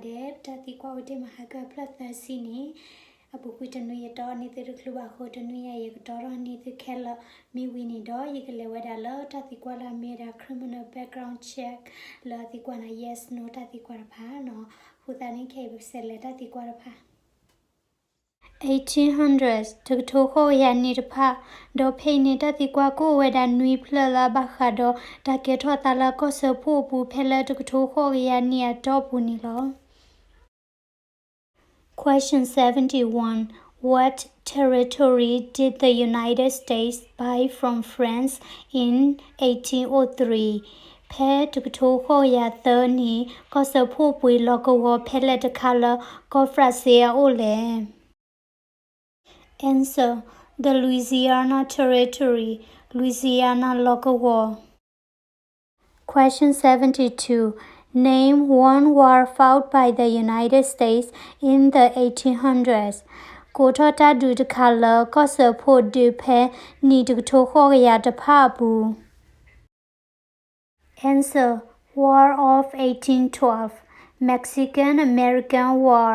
ဒဲး တၢ်သံကွၢ်အိၣ်တ့ၢ်မးဟါကၢၢ်ဖျၢၣ်သၢဆံန့ၣ် အပူၤကွံာ်တနွံယတီၢ်န့ၢ်သုတချုးဘၣ်အဃိ တနွံညါယကတီၢ်ထီၣ်န့ၢ်သုခဲလၢာ် မ့ၢ်ဝံၤန့ၣ်ဒီး ယကလဲၤဝဲဒၣ်လၢတၢ်သံကွၢ်လၢအမ့ၢ်ဝဲဒၣ် criminal background check လၢအသံကွၢ်န့ၣ် yes no တၢ်သံကွၢ်တဖၣ်နီၤ. အဃိသတးန့ၣ် ခဲအံၤပကဆဲးလဲၤတၢ်သံကွၢ်တဖၣ် eighteen hundreds တကထိဃိးကယၤနံၣ်တဖၣ်, ဒီးဖဲအံၤန့ၣ် တၢ်သံကွၢ်ကအိၣ်ဝဲဒၣ်နွံဖျၢၣ်လၢအဘၣ်ဃးဒီး တၢ်ကဲထီၣ်သးလၢကီၢ်စၢဖှိၣ်အပူၤ ဖဲလၢတကထိဃိးကယၤနံၣ်အတီၢ်ပူၤန့ၣ်လီၤ. Question seventy-one. What territory did the United States buy from France in eighteen oh three? ဖဲတကထိဃိးကယၤသၢနံၣ် ကီၢ်စၢဖှိၣ်ပှ့ၤလီၢ်ကဝီၤဖဲလဲၣ်တခါလၢကီၢ်ဖရၣ်စ့အအိၣ်လဲၣ်. Answer: The Louisiana Territory, Louisiana လီၢ်ကဝီၤ. Question seventy-two. Name one war fought by the United States in the eighteen hundreds. ကိးထီၣ်တၢ်ဒုးတခါလၢကီၢ်စၢဖှိၣ်ဒုးဖဲနံၣ်တကထိဃိးကယၤတဖၣ်အပူၤ. Answer: War of eighteen twelve, Mexican-American War,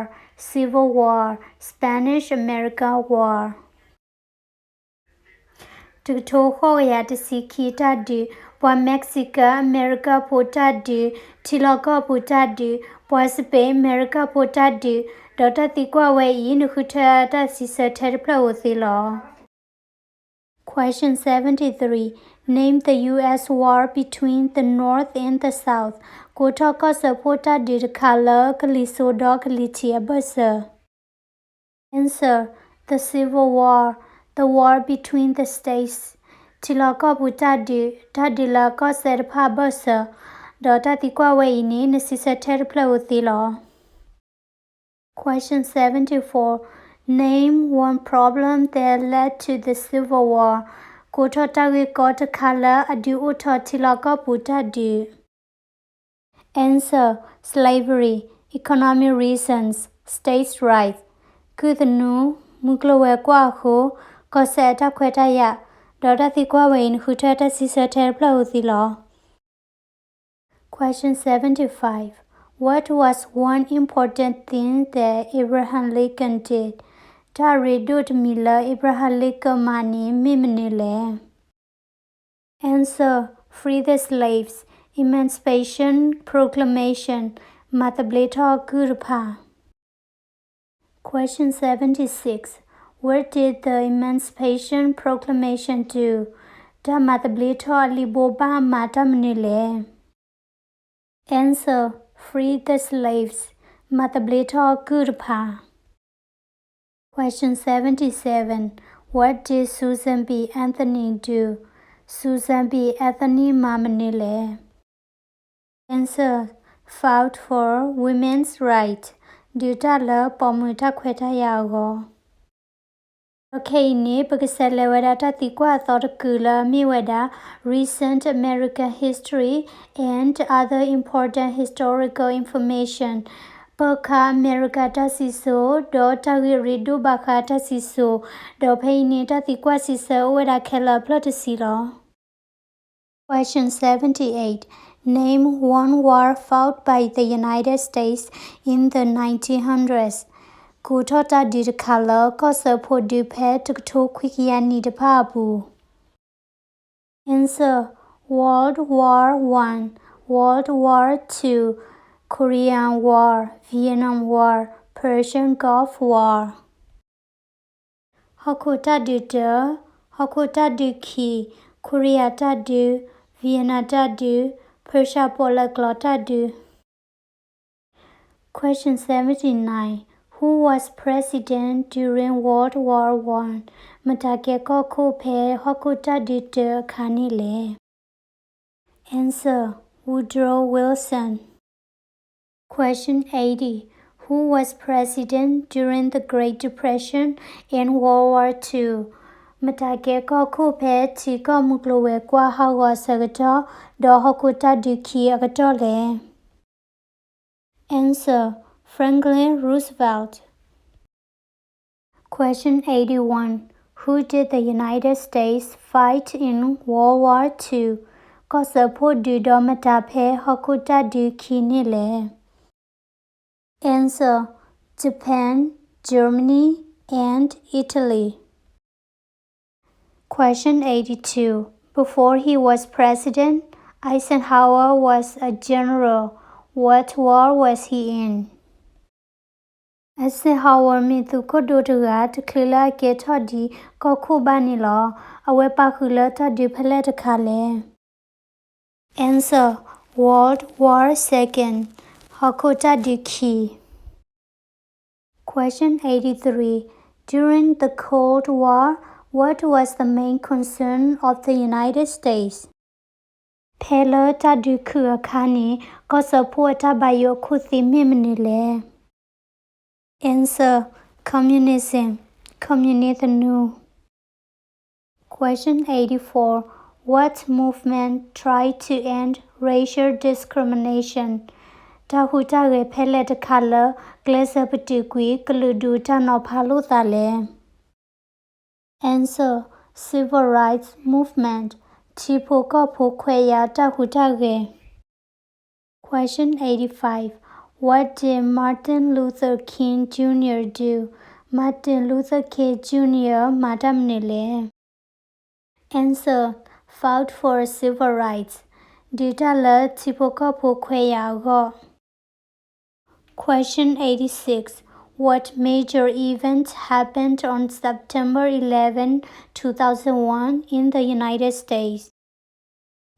Civil War, Spanish-American War. တကထိဃိးကယၤတဆံခံတၢ်ဒုး, ပှၤ Mexican-American ဖိတၢ်ဒုး, ထံလီၢ်ကီၢ်ပူၤတၢ်ဒုး, ပှၤ Spain-American ဖိတၢ်ဒုး, ဒီးတၢ်သံကွၢ်ဝဲအံၤ နဃုထၢတၢ်စံးဆၢထဲတဖျၢၣ်ဧိၤသ့လီၤ. Question seventy-three. Name the U S war between the North and the South. ကိးထီၣ်ကီၢ်စၢဖှိၣ်တၢ်ဒုးတခါလၢကလံၤစိးဒီးကလံၤထံးအဘၢၣ်စၢၤ. Answer: The Civil War, the war between the states. ထံလီၢ်ကီၢ်ပူၤတၢ်ဒုး, တၢ်ဒုးလၢကီၢ်စဲၣ်တဖၣ်အဘၢၣ်စၢၤ, ဒီးတၢ်သံကွၢ်ဝဲအံၤန့ၣ် နစံးဆၢထဲတဖျၢၣ်ဧိၤသ့လီၤ. Question seventy-four. Name one problem that led to the Civil War. ကိးထီၣ်တၢ်ဂ့ၢ်ကီတခါလၢအဒုးအိၣ်ထီၣ်ထံလီၢ်ကီၢ်ပူၤတၢ်ဒုး. Answer: Slavery, economic reasons, states' rights. ကုၢ်သနူ, မုၢ်ကျိၤဝဲၤကွာ်အဃိ, ကီၢ်စဲၣ်အတၢ်ခွဲးတၢ်ယာ်, ဒီးတၢ်သံကွၢ်ဝဲအံၤ နဃုထၢတၢ်စံးဆၢထဲတဖျၢၣ်ဧိၤသ့လီၤ. Question seventy-five. What was one important thing that Abraham Lincoln did? တၢ်ရ့ဒိၣ်တမံၤလၢ Abraham Lincoln မၤန့ၣ် မ့ၢ်မနုၤလဲၣ်. Answer: Free the slaves, Emancipation Proclamation, မၤသဘျ့ထီၣ်ကုၢ်တဖၣ်. Question seventy-six. What did the Emancipation Proclamation do? တၢ်မၤသဘျ့ထီၣ်အလံာ်ဘိးဘၣ်မၤတၢ်မနုၤလဲၣ်. Answer: Free the slaves, မၤသဘျ့ထီၣ်ကုၢ်တဖၣ်. Question seventy-seven. What did Susan B Anthony do? Susan B Anthony မၤမနုၤလဲၣ်. Answer: Fought for women's right, ဒုးတၢ်လၢပိာ်မုၣ်တၢ်ခွဲးတၢ်ယာ်အဂီၢ်. ဒီးခဲအံၤန့ၣ် ပကဆဲးလဲၤဝဲဒၣ်တၢ်သံကွၢ်အသီတကုာ်လၢအမ့ၢ်ဝဲဒၣ် Recent American History and Other Important Historical Information ပၢၢ်ခါအမဲရကၤတၢ်စံၣ်စိၤ ဒီးတၢ်ဂ့ၢ်ရ့ဒိၣ်ဘၣ်ဃးတၢ်စံၣ်စိၤ, ဒီးဖဲအံၤန့ၣ် တၢ်သံကွၢ်စံးဆၢအိၣ်ဝဲဒၣ်ခဲလၢာ်အဖျၢၣ်တဆံလီၤ. Question seventy-eight. Name one war fought by the United States in the nineteen hundreds. ကိးထီၣ်တၢ်ဒုးတခါလၢကီၢ်စၢဖှိၣ်ဒုးဖဲတကထိခွံကယၤနံၣ်တဖၣ်အပူၤ. Answer: World War One, World War Two, Korean War, Vietnam War, Persian Gulf War. ဟီၣ်ခိၣ်တၢ်ဒုးတၢ, ဟီၣ်ခိၣ်တၢ်ဒုးခံ, ခိရံယါတၢ်ဒုး, ဝံယနါတၢ်ဒုး, ဖၢၡၢၣ်ပီၣ်လဲၣ်ကျိာ်တၢ်ဒုး. Question seventy-nine. Who was president during World War One? မတၤကဲကီၢ်ခိၣ်ဖဲဟီၣ်ခိၣ်တၢ်ဒုးတၢအခါန့ၣ်လဲၣ်. Answer: Woodrow Wilson. Question eighty. Who was president during the Great Depression in World War Two? မတၤကဲကီၢ်ခိၣ်ဖဲထံကီၢ်မုၢ်ကျိၤဝဲၤကွာ်ဟးဂီၤအဆၢကတီၢ် ဒီးဟီၣ်ခိၣ်တၢ်ဒုးခံအကတီၢ်လဲၣ်. Answer: Franklin Roosevelt. Question eighty-one. Who did the United States fight in World War Two? ကီၢ်စၢဖှိၣ်ဒုးဒီးမတၤဖဲဟီၣ်ခိၣ်တၢ်ဒုးခံန့ၣ်လဲၣ်. Answer: Japan, Germany, and Italy. Question eighty-two. Before he was president, Eisenhower was a general. What war was he in? Eisenhower မ့ၢ်သုးခိၣ်ဒိၣ်တဂၤ တချုးလၢအကဲထီၣ်ဒံးကီၢ်ခိၣ်ဘၣ်န့ၣ်လီၤ. အဝဲပာ်ဃုာ်လၢတၢ်ဒုးဖဲလဲၣ်တခါလဲၣ်. Answer: World War Second, ဟီၣ်ခိၣ်တၢ်ဒုးခံ. Question eighty-three. During the Cold War, what was the main concern of the United States? ဖဲလၢတၢ်ဒုးခုၣ်အခါန့ၣ် ကီၢ်စၢဖှိၣ်အတၢ်ဘၣ်ယိၣ်အခိၣ်သ့မ့ၢ်မနုၤလဲၣ်. Answer: Communism, ခီမြူနံသနူ. Question eighty-four. What movement tried to end racial discrimination? တၢ်ဟူးတၢ်ဂဲၤဖဲလဲၣ်တခါလၢ ကျဲးစၢးပတုာ်ကွံာ် ကလုာ်ဒူၣ်တၢ်နီၤဖးလိာ်သးလဲၣ်. Answer: Civil Rights Movement, ထံဖိကီၢ်ဖိခွဲးယာ်တၢ်ဟူးတၢ်ဂဲၤ. Question eighty-five. What did Martin Luther King Junior do? Martin Luther King Junior မၤတၢ်မနုၤလဲၣ်. Answer: Fought for civil rights, ဒုးတၢ်လၢထံဖိကီၢ်ဖိခွဲးယာ်အဂီၢ်. Question eighty-six. What major event happened on September eleven, two thousand one in the United States?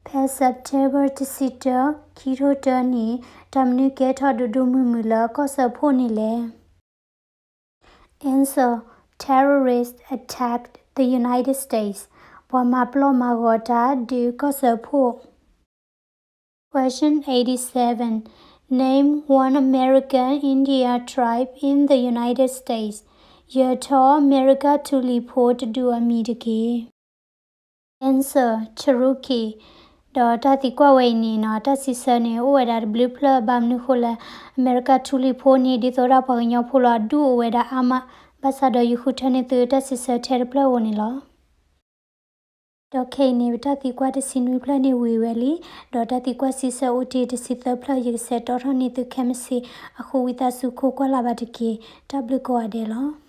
ဖဲ September တဆံတၢ, ခံထိတၢန့ၣ် တၢ်မနုၤကဲထီၣ်ဒိၣ်ဒိၣ်မုၢ်မုၢ်လၢကီၢ်စၢဖှိၣ်န့ၣ်လဲၣ်. Answer: Terrorists attacked the United States, ပှၤမၤပျီၢ်မၤဂီၤတၢ်ဒုးကီၢ်စၢဖှိၣ်. Question eighty-seven. Name one American Indian tribe in the United States. ယၢၤထီၣ်အမဲရကၤထူလံၤဖိတဒူၣ်အမံၤတက့ၢ်. Answer: Cherokee. ဒီးတၢ်သံကွၢ်ဝဲအံၤန့ၣ်နီၤ တၢ်စံးဆၢန့ၣ် အိၣ်ဝဲဒၣ်တဘျုးဖျၢၣ် ဘၣ်မနုၤဃိလဲၣ် အမဲရကၤထူလံၤဖိန့ၣ် ဒ်သိးဒၣ်ပှၤကညီဖိလီၤ အဒူၣ်အိၣ်ဝဲဒၣ်အါမး, ဘၣ်ဆၣ်ဒီးယဃုထၢန့ၢ်သု တၢ်စံးဆၢထဲတဖျၢၣ်ဧိၤန့ၣ်လီၤ. ဒီးခဲအံၤန့ၣ် ပတၢ်သံကွၢ်တဆံနွံဖျၢၣ်န့ၣ်ဝံၤဝဲလံ, ဒီးတၢ်သံကွၢ်စံးဆၢအိၣ်တ့ၢ်တဆံသၢဖျၢၣ် ယကဆဲးတီထီၣ်န့ၢ်သုခဲမုၢ်ဆ့ၣ်, အဃိဝံသးစူၤခိးကွၢ်လၢ်ဘၣ်တက့ၢ်. တၢ်ဘျုးကိးဂၤဒဲးလီၤ.